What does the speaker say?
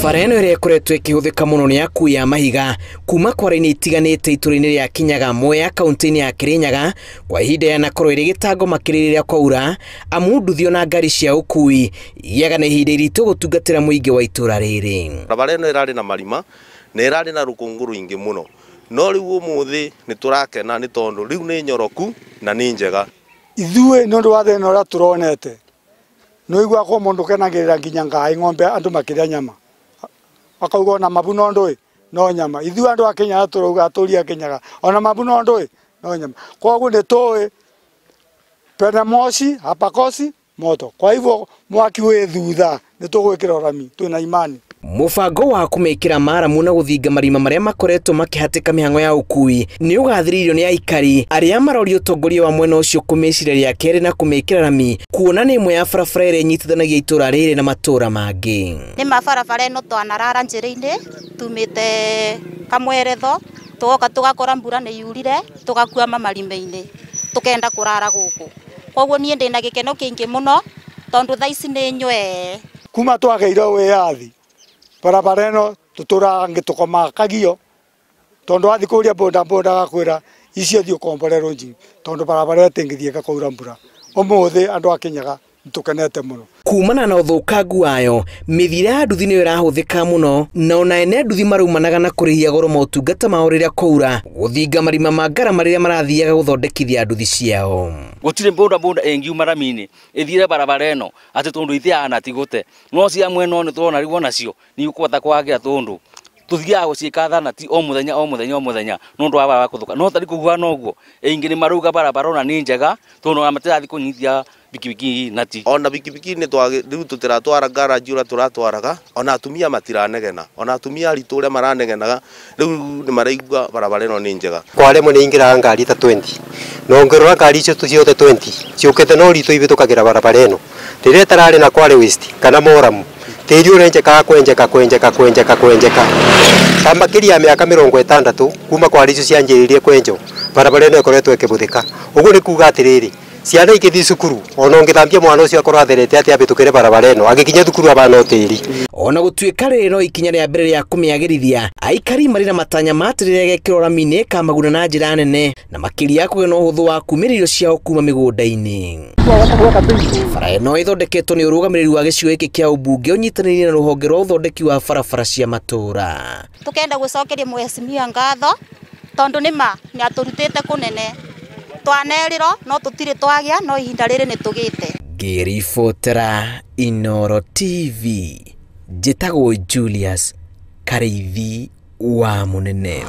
Bara ĩno ĩrĩa ĩkoretwo ĩkĩhũthĩka mũno nĩ akui a mahiga kuma kwara-inĩ itiganĩte itũra-inĩ rĩa Kinyaga Mwea kaunti-inĩ ya Kirinyaga kwa ihinda yanakorwo ĩrĩ gĩtango makĩria rĩrĩa kwaura amu nduthi ona ngari cia ũkui igĩaga na ihinda iritũ gũtungatĩra mũingĩ wa itũra rĩrĩ. Barabara ĩno ĩrarĩ na marima na ĩrarĩ na rũkũngũ rũingĩ mũno, no rĩu ũmũthĩ nĩ tũrakena nĩ tondũ rĩu nĩ nyoroku na nĩ njega. Ithuĩ nĩ ũndũ wa thĩna ũrĩa tũronete nĩ ũiguaga mũndũ kenagĩrĩra nginya ngai ng'ombe andũ makĩrĩa nyama akauga ona mabu no ndũĩ no nyama. Ithuĩ andũ a Kenya tũrauga atũri a Kinyaga ona mabu no ndũĩ no nyama. Koguo nĩ tũĩ pene moshi hapakosi moto, kwa hivyo mwaki wĩ thutha nĩ tũgwĩkĩra rami twĩna imani. Mũbango wa kũmĩkĩra maramu na gũthinga marima marĩa makoretwo makĩhatĩka mĩhang'o ya ũkui nĩ ũgathĩrĩirio nĩ aikari arĩa maroria ũtongoria wa mwena ũcio kũmĩciria rĩa kerĩ na kũmĩkĩra rami kuona nĩ ĩmwe ya barabara ĩrĩa ĩnyitithanagia itũra rĩrĩ na matũra mangĩ. Nĩ ma barabara ĩno twanarara njĩra-inĩ tumĩte Kamweretho tũgoka tũgakora mbura nĩ yurire tũgakuama marima-inĩ tũkenda kũrara gũkũ. Koguo niĩ ndĩna gĩkeno kĩingĩ mũno tondũ thaa ici nĩ nywee. Kuma twagĩire wĩyathi barabara ĩno tũtũraga ngĩtũkomaga kagio tondũ wathiĩ kũria boda boda agakwĩra icio thiĩ ũkomborerwo njigi tondũ barabara ĩyo ĩtingĩthiĩka kwaura mbura. Ũmũthĩ andũ a Kinyaga nĩtũkenete mũno. Kumana na ũthũkangu wayo mĩthiĩre ya nduthi nĩyo ĩrahũthĩka mũno na ona ene nduthi maraumanaga na kũrĩhia goro motungata mao rĩrĩa kwaura gũthinga marima ma ngarama rĩrĩa marathiaga gũthondekithia nduthi ciao. Gũtirĩ boda boda ĩngiuma rami-inĩ ĩthiĩre barabara ĩno atĩ tondũ ithiaga na tigũte no cia mwena ũyũ nĩtũrona rĩu onacio nĩ ikũhota kwagĩra tondũ tũthiaga gũciĩka thanati o mũthenya o mũthenya o mũthenya nĩ ũndũ wa barabara kũthũka. No tarĩ kũhuana ũguo ĩingĩ nĩ marauga barabara ona nĩ njega tondũ ona matirathiĩ kũnyitithia bikibiki nati. Ona bikibiki nĩ rĩu tũtiratwara garage ũrĩa tũratwaraga, ona atumia matiranegena, ona atumia aritũ ũrĩa maranegenaga rĩu nĩ maraigua barabara ĩno nĩ njega. Kwa rĩmwe nĩ ingĩraga ngari ta 20 na ũngĩrora ngari icio ciothe 20 ciũkĩte no ritũ ibĩtũkagĩra barabara ĩno rĩrĩa ĩtararĩ na kware waste kana moramu tĩri ũrenjekaga kwenjeka kwenjeka kwenjeka kwenjeka ta makĩria ya mĩaka 60 kuma kware icio cianjĩrĩirie kwenjwo barabara ĩno ĩkoretwo ĩkĩbũthĩka. Ũguo nĩ kuga atĩrĩrĩ ciana igĩthiĩ cukuru ona ũngĩthambia mwana ũcio akorwo atherete atĩ abĩtũkĩre barabara ĩno agĩkinya thukuru abana tĩri. Ona gũtuĩka rĩrĩ no ikinya rĩa mbere rĩa kũmĩagĩrithia aikari marĩ na matanya ma atĩ rĩrĩa ĩgekĩrwo rami nĩ ĩkamaguna na njĩra nene na makĩria kũgĩa na ũhũthũ wa kumĩria irio ciao kuma mĩgũnda-inĩ. Bara ĩno ĩthondeketwo nĩ ũrũgamĩrĩri wa gĩcigo gĩkĩ kĩa ũmbunge ũnyitanĩire na rũhonge rwa ũthondeki wa barabara cia matũra. Tũkenda gũcokeria mheshimiwa ngatho tondũ nĩ ma nĩ atũrutĩte kũnene twanerĩrwo no tũtirĩ twagĩa no ihinda rĩrĩ nĩ tũgĩte. Ngĩribotera Inooro TV njĩtagwo Julius Karĩithi wa Mũnene.